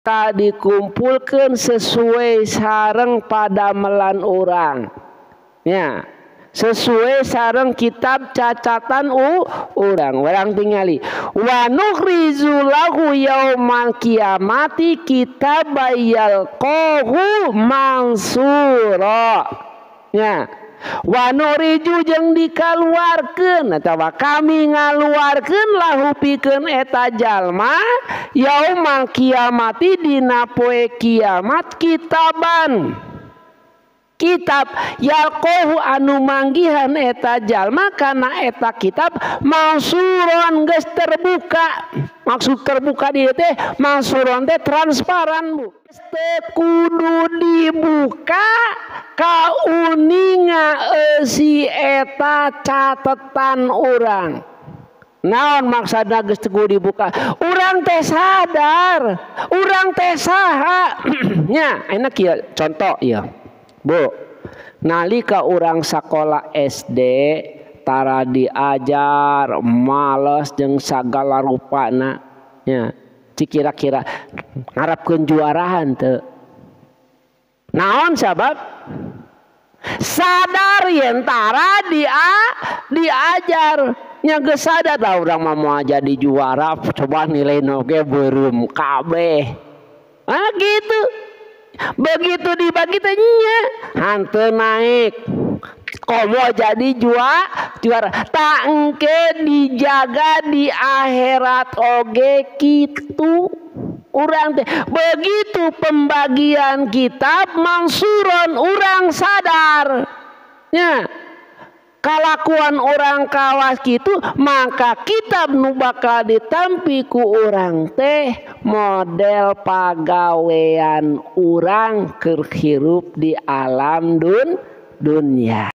Bakal dikumpulkan sesuai sareng padamelan urang. Ya, sesuai sareng kitab cacatan urang. Urang tingali. Wa nukhriju lahu yaumal qiyamati kitaban yalqahu mansura. Ya. Wa nukhriju jeung dikaluarkeun atawa kami ngaluarkeun lahu pikeun eta jalma yaumal qiyamati dina poe kiamat kitaban kitab yalqahu anu manggihan eta jalma kana eta kitab mansuron geus terbuka. Maksud terbuka di teh mansuron teh transparan Bu. Teu kudu dibuka kauninga eusi eta catetan urang. Naon maksudna geus teu kudu dibuka? Urang teh sadar, urang teh saha. Nya, enak kieu contoh ieu. Bu, nalika urang sakola SD tara diajar males jeung sagala rupana nya. Cik kira-kira ngarapkeun juarahan teu? Naon sabab? Sadar yen tara diajar. Nya geus sadar lah urang mah moal jadi juara, coba nilai oge beureum kabeh. Ah gitu. Begitu dibagi teh nya hanteu naik. Komo jadi juara. Tak engke dijaga di akhirat oge kitu. Urang teh begitu pembagian kitab mansuron urang sadar. Nya kalakuan orang kawas kitu maka kitab nu bakal ditampi ku urang teh model pagawean urang keur hirup di alam dunia.